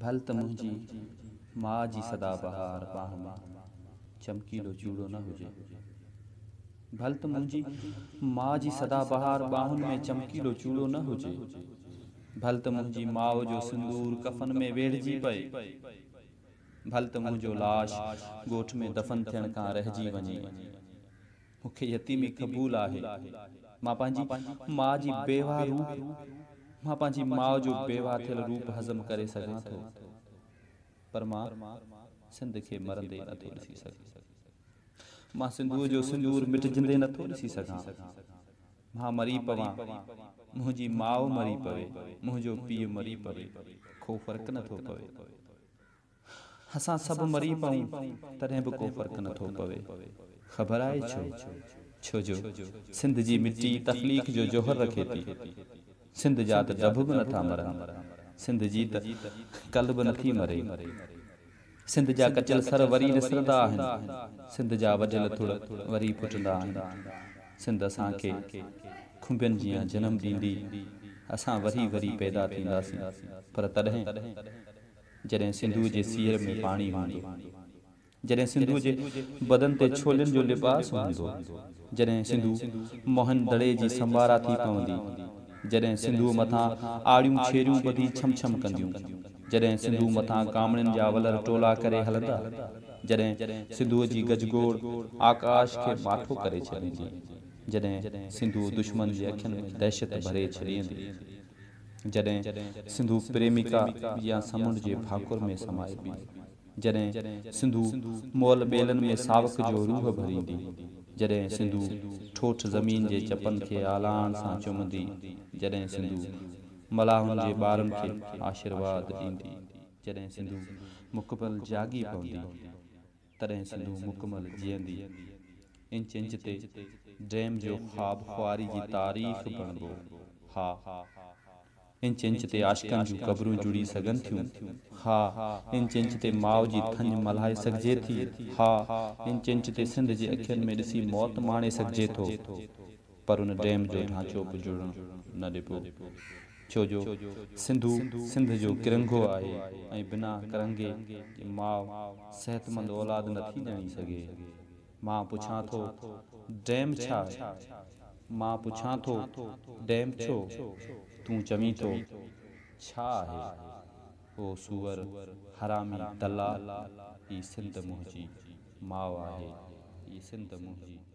ڀل ته منهنجي ماء جي سدا بهار ٻانهن ۾ چمڪيلو چوڙو نه هجي. ڀل ته منهنجي ماء جي سدا بهار ٻانهن ۾ چمڪيلو چوڙو نه هجي. ڀل ته منهنجي ماء جو سندور ڪفن ۾ ويڙهجي پئي. ڀل ته منهنجو لاش ڳوٺ ۾ دفن ٿيڻ کان رهجي وڃي. مون کي يتيمي قبول آهي. مان پنهنجي ماء جي بيواهه روپ مان پنهنجي ماء جو بيواهه ٿيل روپ هضم ڪري سگهان ٿو، پر مان سنڌ کي مرندي نٿو ڏسي سگهان. مان سنڌوء جو سندور مٽجندي نٿو ڏسي سگهان. مان مري پوان، منهنجي ماء مري پوي، منهنجو پيء مري پوي، ڪو فرق نٿو پوي. اسان سڀ مري پئون تڏهن به ڪو فرق نه ٿو پوي. خبر آهي ڇو؟ ڇو جو سنڌ جي مٽي تخليق جو جوهر رکي ٿي. سنڌ جا ته ڊڀ به نه ٿا مرن. سنڌ جي ته ڪل به نه ٿي مري. سنڌ جا ڪچل سر وري نسرندا آهن. سنڌ جا وڍيل ٿڙ وري ڦٽندا آهن. سنڌ اسان کي کنڀين جيان جنم ڏيندي. اسان وري وري پيدا ٿينداسين. پر تڏهن. جڏهن سنڌوء جي سير ۾ پاڻي هوندو، جڏهن سنڌوء جي بدن تي ڇولين جو لباس هوندو، جڏهن سنڌو موهن دڙي جي سمبارا ٿي پوندي، جڏهن سنڌوء مٿان آڙيون ڇيريون ٻڌي ڇم ڇم ڪنديون، جڏهن سنڌوء مٿان ڪامڻين جا ولر ٽولا ڪري هلندا، جڏهن سنڌوء جي گجگوڙ آڪاش کي ماٺو ڪري ڇڏيندي، جڏهن سنڌوء دشمن جي اکين ۾ دهشت ڀري ڇڏيندي. جڏهن سنڌو پريميڪا يا سمنڊ جي ڀاڪر ۾ سمائبي، جڏهن سنڌو مئل ٻيلن ۾ ساوڪ جو روح ڀريندي، جڏهن سنڌو ٺوٺ زمين جي چپن کي آلاڻ سان چمندي، جڏهن سنڌو ملاحن جي ٻارن کي آشيرواد ڏيندي، جڏهن سنڌو مڪمل جاڳي پوندي. تڏهن سنڌو مڪمل جيئندي. انچ انچ تي ڊيم جو خواب خواري جي تاريخ بڻبو. ها! انچ انچ تي عاشقن جون قبرون جڙي سگهن ٿيون. ها! انچ انچ تي ماء جي ٿڃ ملهائي سگهجي ٿي. ها! انچ انچ تي سنڌ جي اکين ۾ ڏسي موت ماڻي سگهجي ٿو. پر ان ڊيم جو ڍانچو به جڙڻ نه ڏبو. ڇو جو سنڌو سنڌ جو ڪرنگهو آهي ۽ بنا ڪرنگهي جي ماء صحتمند اولاد نٿي ڄڻي سگهي. مان پڇان ٿو ڊيم ڇا؟ مان پڇان ٿو ڊيم ڇو؟ تون چوين ٿو ڇا آهي؟ او سوئر حرامي دلال، هي سنڌ منهنجي ماء آهي، هي سنڌ منهنجي.